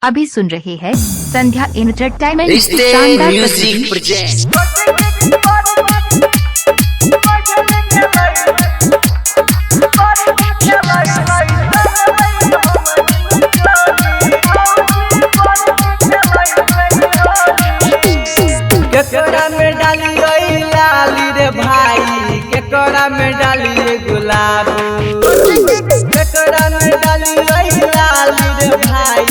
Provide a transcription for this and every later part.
अभी सुन रहे हैं संध्या एंटरटेनमेंट की रिश्ते शानदार म्यूजिक प्रस्तुति। प्रेजेंट। केकरा में डालिए लाली रे भाई, केकरा में डालिए गुलाब, केकरा में डालिए लाली रे भाई,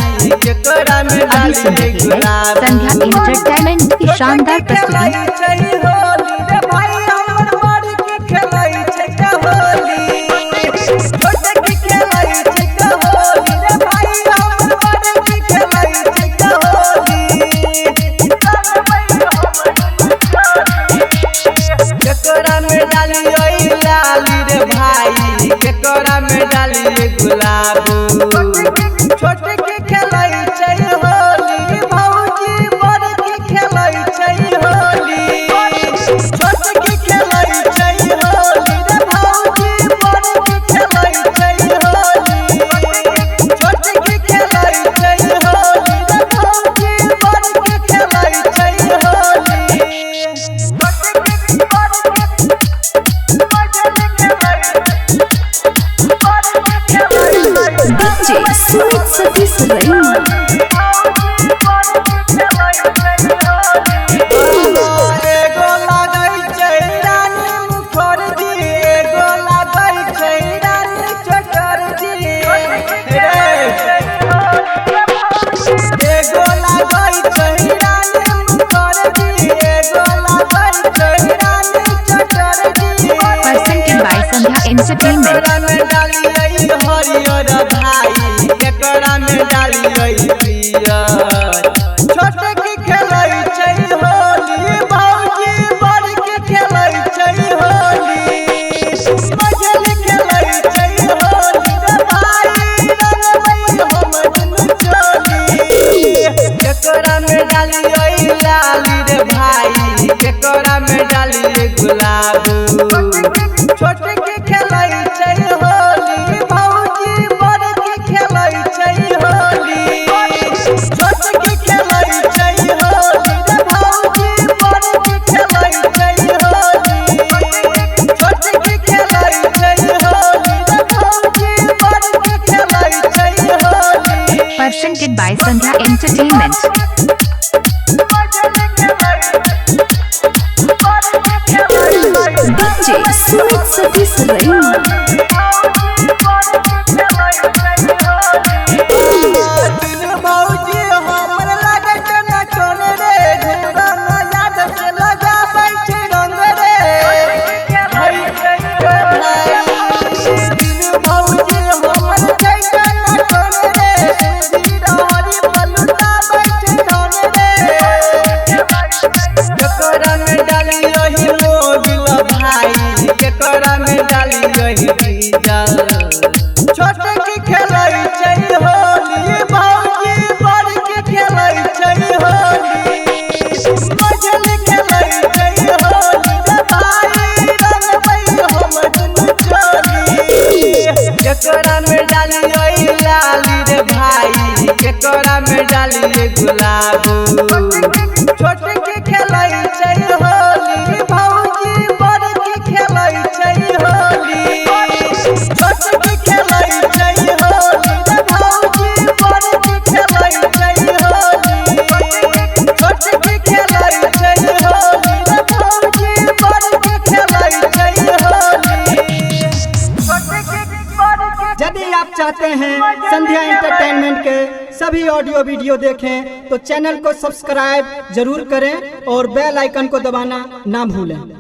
केकरा में अभी सुन डालिए रहे हैं गुलाब। संध्या एंटरटेनमेंट की शानदार प्रस्तुति। केकरा में डालिए लाली रे भाई, केकरा में डालिए गुलाब, छोटे के खेलै छै होली, भौजी बड़ के खेलै छै होली, छोटे के खेलै छै होली रे भौजी बड़ के खेलै छै होली, छोटे के खेलै छै होली रे भौजी बड़ के खेलै छै Holi. DJ Sumit Satish Raima. एगो लागै छै रानी मुखर्जी, एगो लागै छै रानी चटर्जी रे। एगो लागै छै रानी मुखर्जी, एगो लागै छै रानी Chatterji. Presented by Sandhya entertainment. केकरा में डालिए हरियर भाई, केकरा में डालिए पियर, छोटे के खेलै छै होली, भौजी बड़ के खेलै छै होली, मझल खेलै छै होली रे भाई, रंगबै हम दुनू चोली। केकरा में डालिए लाली रे भाई, केकरा में डालिए गुलाब, छोटे के खेलै छै होली, भौजी बड़ के खेलै छै होली, छोटे के खेलै छै होली रे भौजी बड़ के खेलै छै होली, छोटे के खेलै छै होली रे भौजी बड़ के खेलै छै Holi. Presented by Sandhya entertainment. DJ Sumit Satish Raima. दुनू भौजी हमर लागत न चोर रे, घुमरा न याद से लगाबै छै रंग रे। दुनू भौजी हमर छैठ न चोर रे, सुधीर हरि बलुटाबै छै धन रे। केकरा में डालिए मोबिल भाई, केकरा में डालिए डीजल, छोटे के खेलै छै होली, भौजी बड़ के खेलै छै होली, मझल खेलै छै होली रे भाई, रंगबै हम दुनू चोली। केकरा में डालिए लाली रे भाई, केकरा में डालिए गुलाब, छोटे के खेलै छै होली, भौजी बड़ के खेलै छै होली, छोटे के खेलै छै होली रे भौजी बड़ के खेलै छै होली, छोटे के खेलै छै होली रे भौजी बड़ के खेलै छै होली। यदि आप चाहते हैं संध्या एंटरटेनमेंट के सभी ऑडियो वीडियो देखें तो चैनल को सब्सक्राइब जरूर करें और बेल आइकन को दबाना ना भूलें।